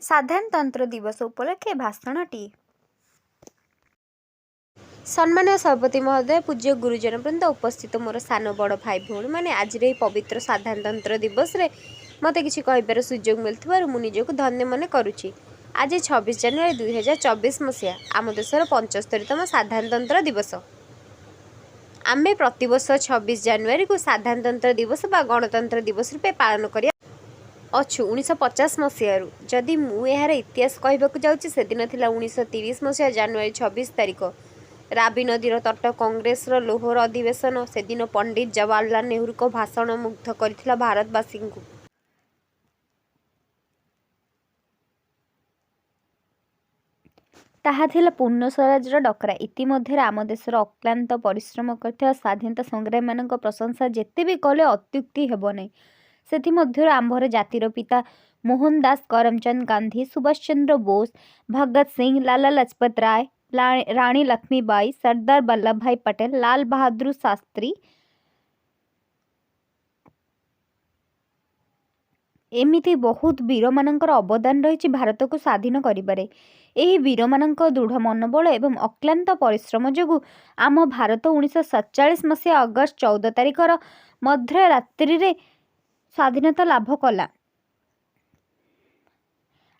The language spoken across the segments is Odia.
ସାଧାରଣତନ୍ତ୍ର ଦିବସ ଉପଲକ୍ଷେ ଭାଷଣଟିଏ। ସମ୍ମାନୀୟ ସଭାପତି ମହୋଦୟ, ପୂଜ୍ୟ ଗୁରୁଜନ ବୃନ୍ଦ, ଉପସ୍ଥିତ ମୋର ସାନ ବଡ଼ ଭାଇ ଭଉଣୀମାନେ, ଆଜିର ଏହି ପବିତ୍ର ସାଧାରଣତନ୍ତ୍ର ଦିବସରେ ମୋତେ କିଛି କହିବାର ସୁଯୋଗ ମିଳିଥିବାରୁ ମୁଁ ନିଜକୁ ଧନ୍ୟ ମନେ କରୁଛି। ଆଜି 26 ଜାନୁଆରୀ 2024 ମସିହା ଆମ ଦେଶର 75ତମ ସାଧାରଣତନ୍ତ୍ର ଦିବସ। ଆମେ ପ୍ରତିବର୍ଷ 26 ଜାନୁଆରୀକୁ ସାଧାରଣତନ୍ତ୍ର ଦିବସ ବା ଗଣତନ୍ତ୍ର ଦିବସ ରୂପେ ପାଳନ କରି ଅଛୁ 1950 ମସିହାରୁ। ଯଦି ମୁଁ ଏହାର ଇତିହାସ କହିବାକୁ ଯାଉଛି, ସେଦିନ ଥିଲା 1930 ମସିହା ଜାନୁଆରୀ 26 ତାରିଖ। ରାବି ନଦୀର ତଟ କଂଗ୍ରେସର ଲାହୋର ଅଧିବେଶନ। ସେଦିନ ପଣ୍ଡିତ ଜବାହରଲାଲ ନେହେରୁଙ୍କ ଭାଷଣ ମୁଗ୍ଧ କରିଥିଲା ଭାରତବାସୀଙ୍କୁ। ତାହା ଥିଲା ପୂର୍ଣ୍ଣ ସ୍ୱରାଜର ଡକରା। ଇତିମଧ୍ୟରେ ଆମ ଦେଶର ଅକ୍ଳାନ୍ତ ପରିଶ୍ରମ କରିଥିବା ସ୍ୱାଧୀନତା ସଂଗ୍ରାମୀମାନଙ୍କ ପ୍ରଶଂସା ଯେତେ ବି କଲେ ଅତ୍ୟୁକ୍ତି ହେବ ନାହିଁ। ସେଥିମଧ୍ୟରୁ ଆମ୍ଭର ଜାତିର ପିତା ମୋହନଦାସ କରମଚାନ୍ଦ ଗାନ୍ଧୀ, ସୁଭାଷ ଚନ୍ଦ୍ର ବୋଷ, ଭଗତ ସିଂହ, ଲାଲା ଲଜପତ ରାୟ, ରାଣୀ ଲକ୍ଷ୍ମୀବାଇ, ସର୍ଦ୍ଦାର ବଲ୍ଲଭ ଭାଇ ପଟେଲ, ଲାଲ ବାହାଦୁର ଶାସ୍ତ୍ରୀ, ଏମିତି ବହୁତ ବୀରମାନଙ୍କର ଅବଦାନ ରହିଛି ଭାରତକୁ ସ୍ୱାଧୀନ କରିବାରେ। ଏହି ବୀରମାନଙ୍କ ଦୃଢ଼ ମନୋବଳ ଏବଂ ଅକ୍ଳାନ୍ତ ପରିଶ୍ରମ ଯୋଗୁଁ ଆମ ଭାରତ 1947 ମସିହା ଅଗଷ୍ଟ 14 ତାରିଖର ମଧ୍ୟରାତ୍ରିରେ ସ୍ୱାଧୀନତା ଲାଭ କଲା।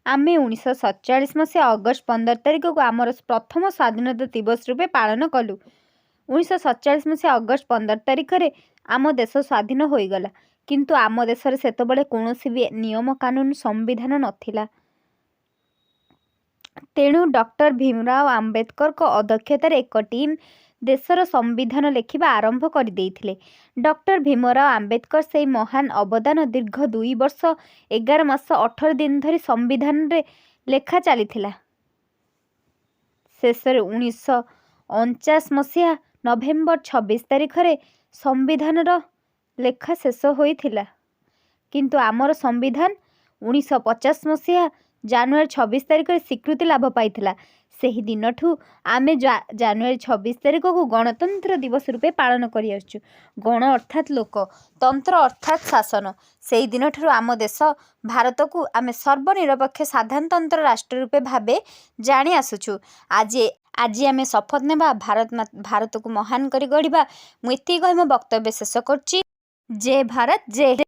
ଆମେ 1947 ମସିହା ଅଗଷ୍ଟ 15 ତାରିଖକୁ ଆମର ପ୍ରଥମ ସ୍ୱାଧୀନତା ଦିବସ ରୂପେ ପାଳନ କଲୁ। 1947 ମସିହା ଅଗଷ୍ଟ 15 ତାରିଖରେ ଆମ ଦେଶ ସ୍ୱାଧୀନ ହୋଇଗଲା। କିନ୍ତୁ ଆମ ଦେଶରେ ସେତେବେଳେ କୌଣସି ବି ନିୟମ କାନୁନ, ସମ୍ବିଧାନ ନଥିଲା। ତେଣୁ ଡକ୍ଟର ଭୀମରାଓ ଆମ୍ବେଦକରଙ୍କ ଅଧ୍ୟକ୍ଷତାରେ ଏକ ଟିମ୍ ଦେଶର ସମ୍ବିଧାନ ଲେଖିବା ଆରମ୍ଭ କରିଦେଇଥିଲେ। ଡକ୍ଟର ଭୀମରାଓ ଆମ୍ବେଦକର ସେହି ମହାନ ଅବଦାନ ଦୀର୍ଘ 2 ବର୍ଷ 11 ମାସ 18 ଦିନ ଧରି ସମ୍ବିଧାନରେ ଲେଖା ଚାଲିଥିଲା। ଶେଷରେ 1949 ମସିହା ନଭେମ୍ବର 26 ତାରିଖରେ ସମ୍ବିଧାନର ଲେଖା ଶେଷ ହୋଇଥିଲା। କିନ୍ତୁ ଆମର ସମ୍ବିଧାନ 1950 ମସିହା ଜାନୁଆରୀ 26 ତାରିଖରେ ସ୍ୱୀକୃତି ଲାଭ ପାଇଥିଲା। ସେହି ଦିନଠୁ ଆମେ ଜାନୁଆରୀ 26 ତାରିଖକୁ ଗଣତନ୍ତ୍ର ଦିବସ ରୂପେ ପାଳନ କରିଆସୁଛୁ। ଗଣ ଅର୍ଥାତ୍ ଲୋକ, ତନ୍ତ୍ର ଅର୍ଥାତ୍ ଶାସନ। ସେହି ଦିନଠାରୁ ଆମ ଦେଶ ଭାରତକୁ ଆମେ ସର୍ବନିରପେକ୍ଷ ସାଧାରଣତନ୍ତ୍ର ରାଷ୍ଟ୍ର ରୂପେ ଭାବେ ଜାଣି ଆସୁଛୁ। ଆଜି ଆମେ ଶପଥ ନେବା, ଭାରତକୁ ମହାନ କରି ଗଢ଼ିବା। ମୁଁ ଏତିକି କହି ମୋ ବକ୍ତବ୍ୟ ଶେଷ କରୁଛି। ଜୟ ଭାରତ, ଜୟ।